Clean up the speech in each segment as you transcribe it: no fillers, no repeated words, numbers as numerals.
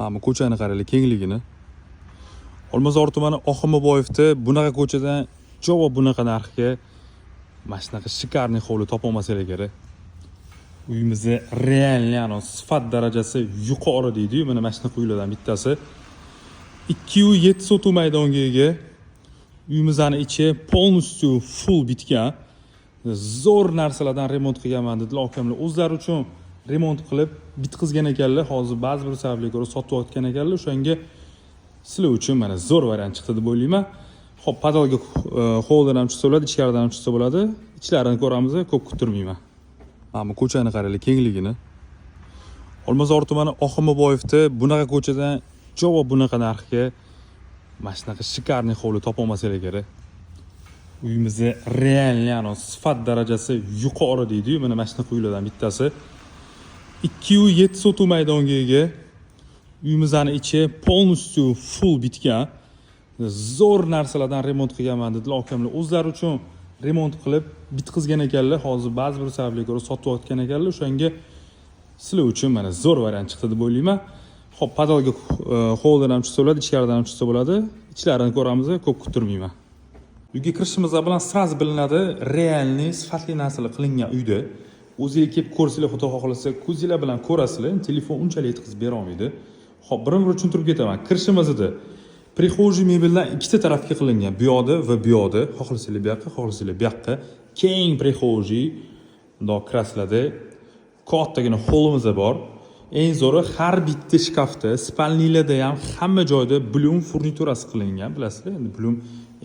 Mana bu ko'chani qaranglar kengligini. Olmazor tumani Oximboboyevda bunaqa ko'chadan javob bunaqa narxga mana shunaqa шикарный hovli topolmasanglar kerak. Uyimizni реально anavi sifat darajasi yuqori deydi-yu, mana shunaqa uylardan bittasi. 2,7 sotuk maydonga ega. Uyimizni ichi полностью full bitgan. Zo'r narsalardan remont qilganman dedilar akamlar. O'zlari uchun remont qilib bitqizgan ekanlar. Hozir ba'zi bir sabablarga ko'ra sotayotgan ekanlar. O'shanga sizlar uchun mana zo'r variant chiqdi deb o'ylayman. Xo'p, podvalga hovlidan ham tushsa bo'ladi, ichkaridan ham tushsa bo'ladi. Ichlarini ko'ramiz, ko'p kuttirmayman. Mana bu ko'chani qaranglar kengligini. Olmazor tumani Oximboboyevda bunaqa ko'chadan javob bunaqa narxga mana shunaqa шикарный hovli topolmasanglar kerak. Uyimizni реально anavi sifat darajasi yuqori deydi-yu, mana shunaqa uylardan bittasi. 2,7 sotuk maydonga ega. Uyimizni ichi полностью full bitgan. Zo'r narsalardan remont qilganman dedilar akamlar. O'zlari uchun remont qilib bitqizgan ekanlar. Hozir ba'zi bir sabablarga ko'ra sotayotgan ekanlar. O'shanga sizlar uchun mana zo'r variant chiqdi deb o'ylayman. Xo'p, podvalga hovlidan ham tushsa bo'ladi, ichkaridan ham tushsa bo'ladi. Ichlarini ko'ramiz, ko'p kuttirmayman. Uyga kirishimiz bilan сразу bilinadi, реальный sifatli narsalar qilingan uyda. O'zinglar kelib ko'rsanglar, xudo xohlasa, ko'zinglar bilan ko'rasizlar. Telefon unchalik yetkazib bera olmaydi. Xo'p, birin-bir tushuntirib ketaman. Kirishimizda прихожий mebeldan ikkita tarafga qilingan. Bu yoqda va bu yoqda. Xohlasanglar bu yoqqa, xohlasanglar bu yoqqa. Keng прихожий bundoq kirasizlarda. Kattagina holimiz bor. Eng zo'ri, har bitta shkafda, спальни larda ham, hamma joyda Blum furniturasi qilingan, bilasizlar. Endi Blum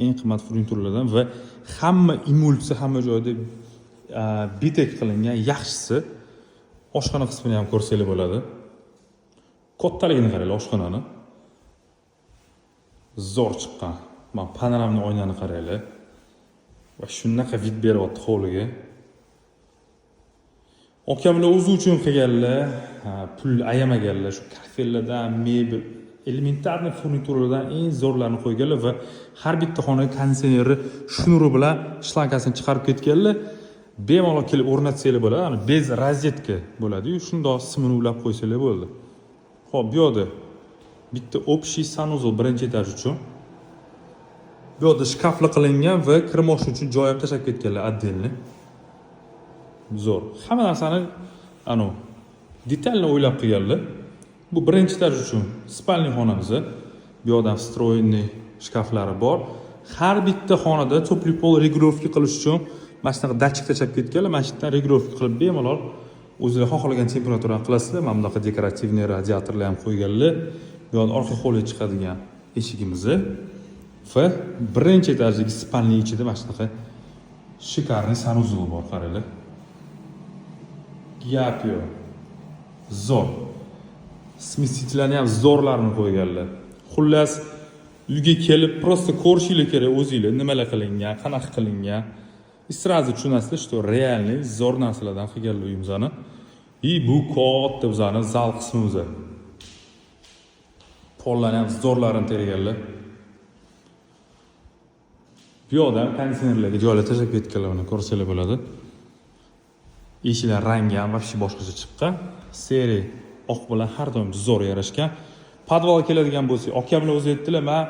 eng qimmat furnituralardan va hamma emulsiya hamma joyda bitek qilingan. Yaxshisi, oshxona qismini ham ko'rsanglar bo'ladi. Kattaligini qaranglar oshxonani. Zo'r chiqqan. Mana панорамный oynani qaranglar. Va shunaqa вид beryapti hovliga. Akamlar o'zi uchun qilganlar, ha, pul ayamaganlar. Shu kafellardan, mebel, элементарный furnituralardan eng zo'rlarini qo'yganlar va har bitta xonaga konditsionerni shnuri bilan shlankasini chiqarib ketganlar. Bemalol kelib o'rnatsanglar bo'ladi. Ani без розетка bo'ladi-yu, shundoq simini ulab qo'ysanglar bo'ldi. Xo'p, bu yoqda bitta общий санузел birinchi etaj uchun. Bu yoqda shkafli qilingan va kir moshina uchun joy ham tashlab ketganlar отдельно. Zo'r. Hamma narsani anu детально o'ylab qilganlar. Bu birinchi etaj uchun спальный xonamiz. Bu yoqdan встроенный shkaflari bor. Har bitta xonada тёплый пол регулировка qilish uchun mana shunaqa datchik tashlab ketganlar. Mana shu yerdan регулировка qilib bemalol o'zinglar xohlagan temperaturani qilasizlar. Mana bunaqa декоративный radiatorlar ham qo'yganlar. Bu yoqda orqa hovliga chiqadigan eshigimiz va birinchi etajdagi спальный ichida mana shunaqa шикарный санузел bor, qaranglar. Gap yo'q. Zo'r. Смеситель larni ham zo'rlarini qo'yganlar. Xullas, uyga kelib просто ko'rishinglar kerak o'zinglar, nimalar qilingan, qanaqa qilingan. И сразу tushunasizlar, что реальный zo'r narsalardan qilganlar uyimizni. И bu katta bizani zal qismimiz. Pollarni ham zo'rlarini terganlar. Bu yoqda ham konditsionerlarga joylar tashlab ketganlar, uni ko'rsanglar bo'ladi. Eshiklar rangi ham вообще boshqacha chiqqan. Серый oq bilan har doim zo'r yarashgan. Podvalga keladigan bo'lsak, akamlar o'zi aytdilar, man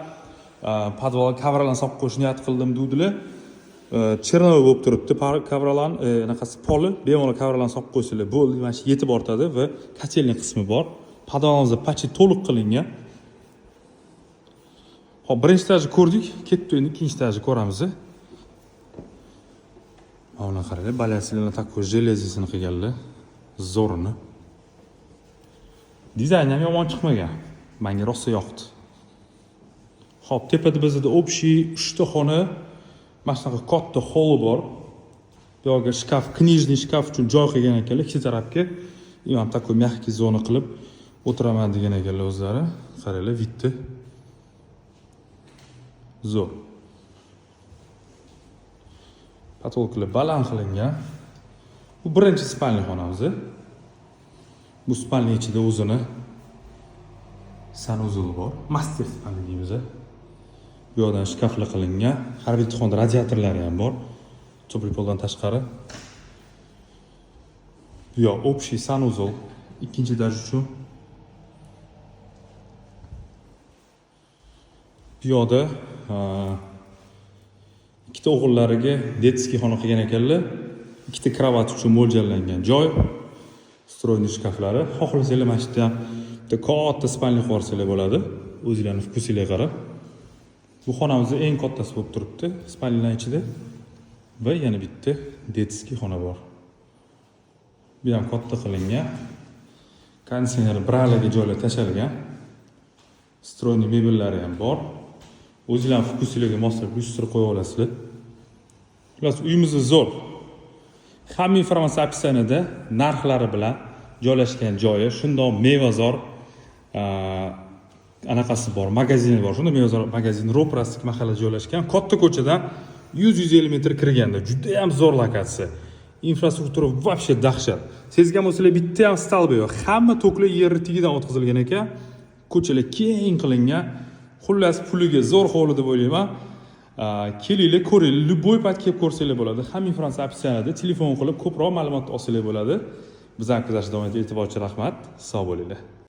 podvalga ковролин solib qo'yish niyat qildim degdilar. Черновой bo'lib turibdi ковролин, anaqasi poli, bemalol ковролин solib qo'ysanglar bo'ldi, mana shu yetib ortadi va котельный qismi bor. Podvalimizda почти to'liq qilingan. Xo'p, birinchi etajni ko'rdik, ketdi, endi ikkinchi etajni ko'ramiz. Mana buni qaranglar, балясина такой железный sini qilganlar. Zo'rini. Dizayni ham yomon chiqmagan. Menga rosa yoqdi. Xo'p, tepada bizda общий 3 ta xona, mana shunaqa katta холл bor. Bu yoqga shkaf, книжный shkaf uchun joy qilgan ekanlar ikkita tarafga. И ham такой мягкий zona qilib o'tiraman degan ekanlar o'zlari. Qaranglar, вид ni. Zo'r. Потолок lar baland qilingan. Bu birinchi спальный xonamiz. Bu спальный ichida o'zini санузел i bor. Мастер спальный deymiz. Bu yoqdan shkaflar qilingan. Har bitta xonada radiatorlari ham bor. Тёплый пол dan tashqari. Bu yoq общий санузел ikkinchi etaj uchun. Bu yoqda ikkita o'g'illariga детский xona qilgan ekanlar. Ikkita kravat uchun mo'ljallangan joy. Встроенный shkaflari. Xohlasanglar, mana shu yerda ham bitta katta спальня qilib yuborsanglar bo'ladi. O'zinglarning вкус inglarga qarab. Bu xonamizni eng kattasi bo'lib turibdi спальня lar ichida. Va yana bitta детский xona bor. Bu ham katta qilingan. Konditsioner braliga joylar tashalgan. Встроенный mebellari ham bor. O'zinglarning вкус inglarga moslab lyustra qo'ya olasizlar. Xullas, uyimiz zo'r. Hamma informatsiya описание da, narxlari bilan, joylashgan joyi, shundoq Mevazor anaqasi bor, magazini bor. Shunda Mevazor magazini ro'parasidagi mahallada joylashgan. Katta ko'chadan 100-150 metr kirganda juda ham zo'r lokatsiya. Infrastruktura вообще dahshat. Sezgan bo'lsanglar, bitta ham столба yo'q. Hamma toklar yerni tagidan o'tkazilgan ekan. Ko'chalar keng qilingan. Xullas, puliga zo'r hovli deb o'ylayman. Kelinglar, ko'ringlar, любой payt kelib ko'rsanglar bo'ladi. Hamma informatsiya описание da, telefon qilib ko'proq ma'lumot olsanglar bo'ladi. Bizani kuzatishda davom etib, e'tibor uchun rahmat. Sog' bo'linglar.